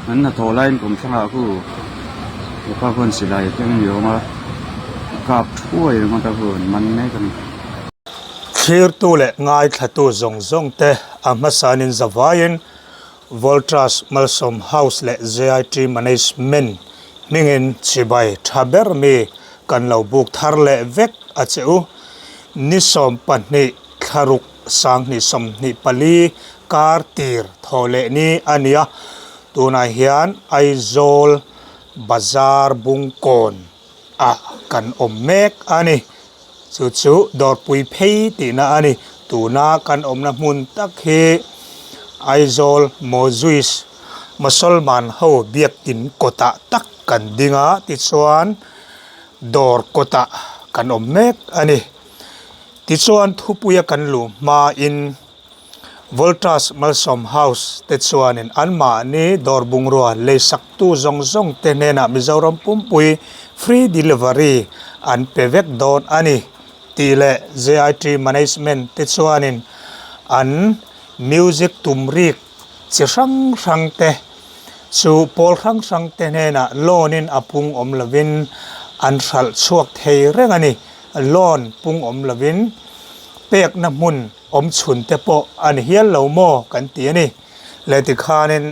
An hnathawh laiin kum thlangah khu hepa khuan silai a keng ni awm a, a kap thuai ringawt a khu an man mek a ni. Thlirtu leh ngaithlatu zawng zawng te a hmasanin zavaiin Voltas Malsawm House leh JIT Management hmingin chibai tha ber mi kan lo buk thar leh vek a che u. Ni 12 thlaruk 2024 kar tir thaw leh ni a ni a, tunah hian Aizawl Bazar Bungkawn ah kan awm mek a ni. Chu chu dawrpui phei tihna a ni. Tuna kan awmna hmun tak hi Aizawl Mozuis Mosolman ho biakin kawtah tak kan ding a, tichuan dawr kawtah kan awm mek a ni. Tichuan thupuia kan luh hmain Voltas Malsawm House te chuanin anmahni dawr bungrua leisaktu zawng zawng te hnenah Mizoram pumpui free delivery an pe vek dawn a ni tih leh JIT Management te chuanin an music tumrik chi hrang hrang te chu pawl hrang hrang te hnenah loan in a pung awm lovin an hralh chhuak thei reng a ni. Loan pung awm lovin pekna hmun awm chhun te pawh a ni hial lo maw kan ti a ni. Leh tikhanin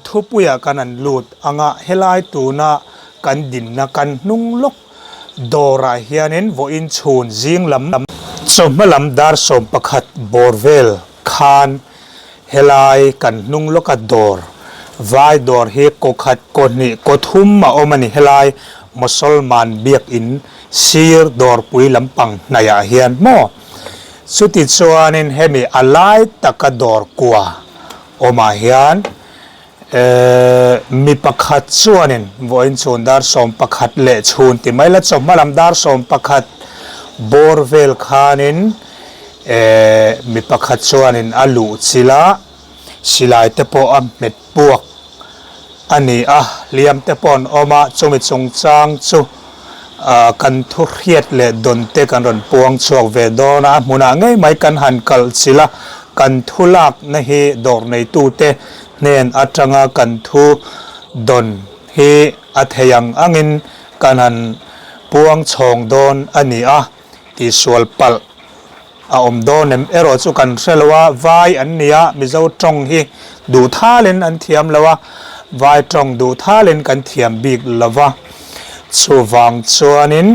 thupuiah kan an lut anga helai tuna kan dinna kan hnung lawk dawrah hianin vawiin chhun zing lam chawhma lam dar 11 bawr vel khan helai kan hnung lawka dawr vai dawr hi kaw khat kaw hnih kaw thum a awm a ni. Helai Mosolman biakin sir dawrpui lampang hnaihah hian maw Chuti chuanin hemi a lai taka dawr kua awmah hian mi pakhat chuanin vawiin chhun dar 11 leh chhun ti mai la chawhma lam dar 11 bawr vel khanin mi pakhat chuanin a luh chilh a, silai te pawh a hmet puak a ni a, hliam te pawh an awm a, chumi chungchang chu kan thu hriat leh dawn te kan rawn puang chhuak ve dawn a, a hmunah ngei mai kan han kalh chilh a, kan thu lakna hi dawr neitute hnen atanga kan thu dawn hi a thei ang angin kan han puang chhawng dawn a ni a, tihsual palh. A awm dawn em erawh chu kan hre lo a, vai an ni a, Mizo tawng hi duh thalin an thiam lo a, vai tawng duh thalin kan thiam bik lo va, chuvang chuanin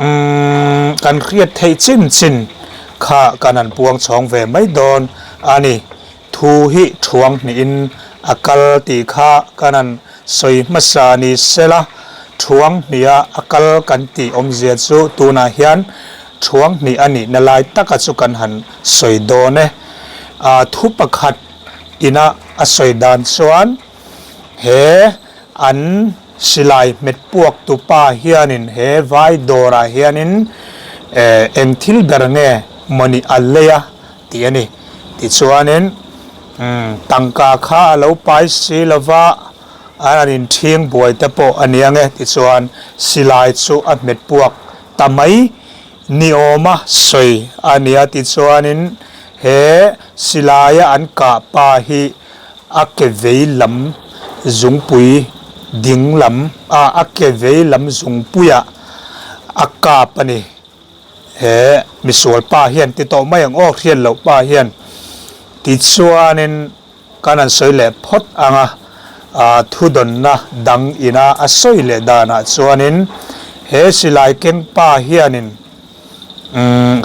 umm kan hriat theih chin chin kha kan han puang chhawng ve mai dawn a ni. Thu hi thuang hnihin a kal tih kha kan han sawi hmasa ni sela, thuang hniha a kal kan tih awmzia chu tunah hian thuang hnih a nihna lai taka chu kan han sawi dawn e. A thu pakhat ina a sawi dan chuan he an silai hmet puak tupa hianin he vai dawrah hianin eng thil ber nge mawni a lei a tih a ni. Tichuanin, tangka kha a lo pai si lo va, an han inṭhing buai te pawh a ni ang e. Tichuan, silai chu a hmet puak ta mai ni awma sawi a ni a. Tichuanin, he silaia an kah pa hi a ke vei lam zungpui ding lam, a ke vei lam zungpuiah a kap a ni. He misual pa hian ti tawh mai ang aw, hriat loh pa hian tichuanin kan han sawi leh phawt ang a, thudawnna dang ina a sawi leh danah chuanin he silai keng pa hianin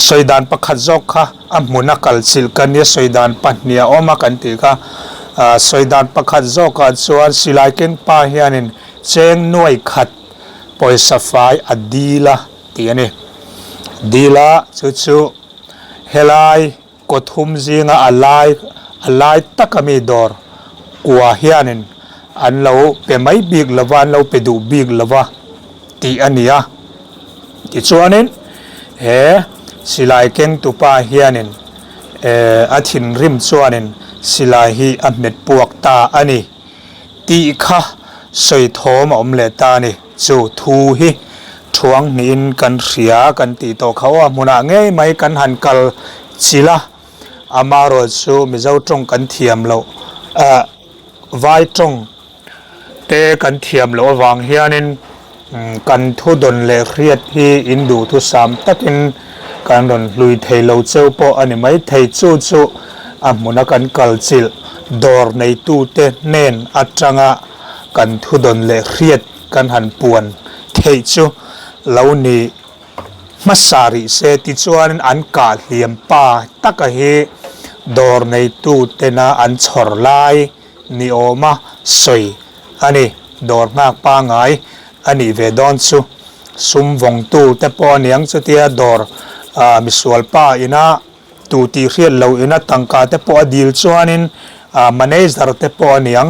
sawi dan pakhat zawk kha a hmuna kal chilh ka nia sawi dan pahnih a awm a kan tih kha, sawi dan pakhat zawkah chuan silai keng pa hianin cheng nuai khat pawisa fai a dil a. Tih a ni. Dila chu chu helai kawthum zinga a lai a lai taka mi dawr kua hianin an lo pe mai bik lova, an lo pe duh bik lova tih a ni a. Tichuanin he silai kengtupa hianin a thinrim chuanin silai hi a hmet puak ta a ni. Tih kha sawi thawm a awm leh ta a ni. Chu thu hi thuang hnihin kan hria kan tih tawh kha aw a hmunah ngei mai kan han kal chilh a, amaherawhchu Mizo tawng kan thiam loh, vai tawng. te kan thiam loh avang hianin kan thu dawn leh hriat hi in duhthusam takin kan rawn hlui thei lo cheu pawh a ni maithei. Chu chu a hmuna kan kal chilh dawr neitute hnen atanga kan thu dawn leh hriat kan han puan theih chu lo ni hmasa rih se tichuanin an kah hliam pa taka hi dawr neitu tena an chhawr lai ni awma sawi a ni. Dawr nghak pangai a nih ve dawn chu sum vawngtu te pawh a niang chutia dawr misual pa ina tu tih hriat lo ina tangka te pawh a dil chuanin manager te pawh a niang.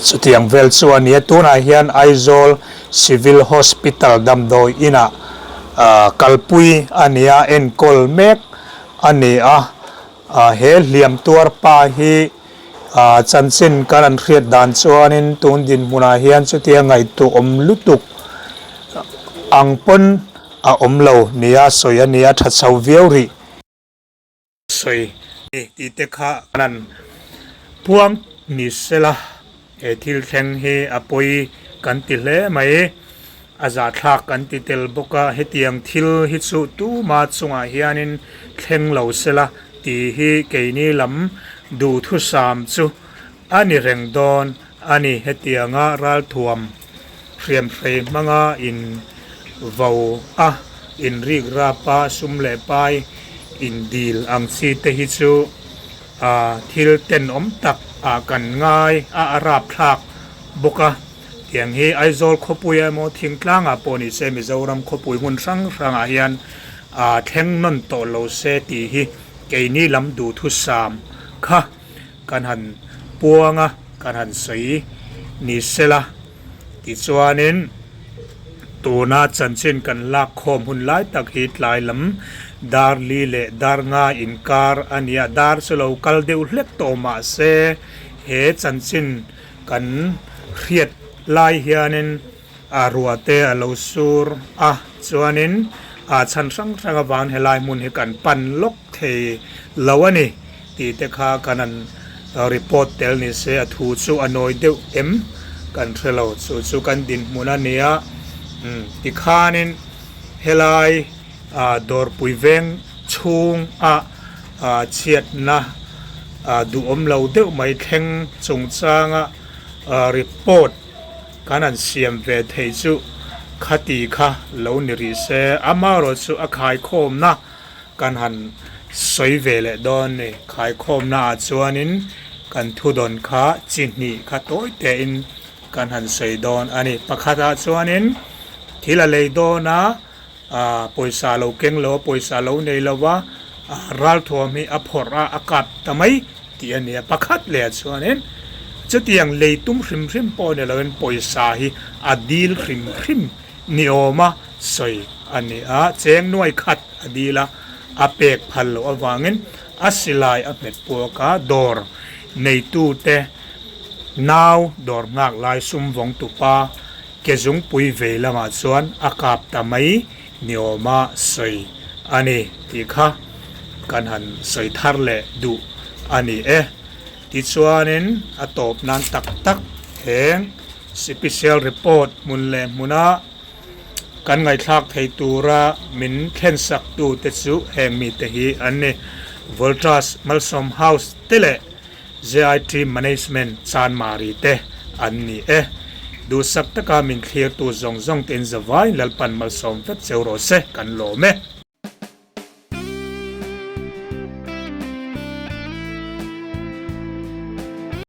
Chutiang vel chu a ni a, tunah hian Aizawl Civil Hospital damdawi inah kalpui a ni a, enkawl mek a ni a. He hliam tuar pa hi chanchin kan an hriat dan chuanin tun dinhmunah hian chutia ngaihtuah awm lutuk ang pawn a awm lo nia sawi a ni a, tha chho viau rih. Sawi ni tih te kha an puang ni sela he thil thleng hi a pawi kan ti hle mai. A zahthlak kan ti tel bawk a, hetiang thil hi chu tuma chungah hianin thleng lo sela tih hi keini lam duhthusam chu a ni reng dawn a ni. Hetianga ralthuam hriamhrei hmanga in vo a, in rik rap a, sum leh pai in dil ang chi te hi chu thil tenawm tak ah kan ngai a, a rapthlak bawk a. Tiang hi Aizawl khawpui emaw Thingtlang ah pawh ni se Mizoram khawpui hmun hrang hrang ah hian thleng nawn tawh lo se tih hi keini lam duhthusam kha kan han puang a, kan han sawi ni sela. Tichuanin tuna chanchin kan lak khawm hun lai tak hi tlai lam dar li leh dar nga inkar a ni a, dar chu lo kal deuh hlek tawh mah se he chanchin kan hriat lai hianin a ruah te a lo sur a, chuanin a chhan hrang hrang avang helai hmun hi kan pan lawk thei lo a ni tih te kha kan han report tel ni se a thu chu a nawi deuh em kan hre lo chu chu kan dinhmun a nia tikhanin helai dawrpui veng chhung a chhiatna duhawm lo deuh mai thleng chungchanga report Kan han siam ve thei chu khati kha lo ni rih se, amaherawh chu a khaikhawmna kan han sawi ve leh dawn ni. Khaikhawmna ah chuanin kan thudawn kha chi hnih kha tawi tein kan han sawi dawn a ni. Pakhat ah chuanin thil a lei dawn a, pawisa lo keng lo a, pawisa lo nei lo a, ralthuam hi a phawrh a, a kap ta mai tih a ni a. Pakhat leh ah chuanin chutiang lei tum hrim hrim pawh ni loin pawisa hi a dil hrim hrim ni awma sawi a ni a, cheng nuai khat a dil a, a pek phal loh avangin a silai a hmet puak a, dawr neitute nau dawr nghak lai sum vawng tupa Ke zungpui vei lamah chuan a kap ta mai ni awma sawi a ni tih kha kan han sawi thar leh duh a ni e. Tichuanin a tawp nan tak tak heng sipisial report hmun leh hmuna kan ngaihthlak thei tura min thlensak tute chu heng mite hi an ni, Voltas Malsawm House te leh JIT Management Chanmari te an ni e. Duhsak taka min thlirtu zawng zawng te in zavai Lalpan malsawm vek cheu rawh se kan lawm e.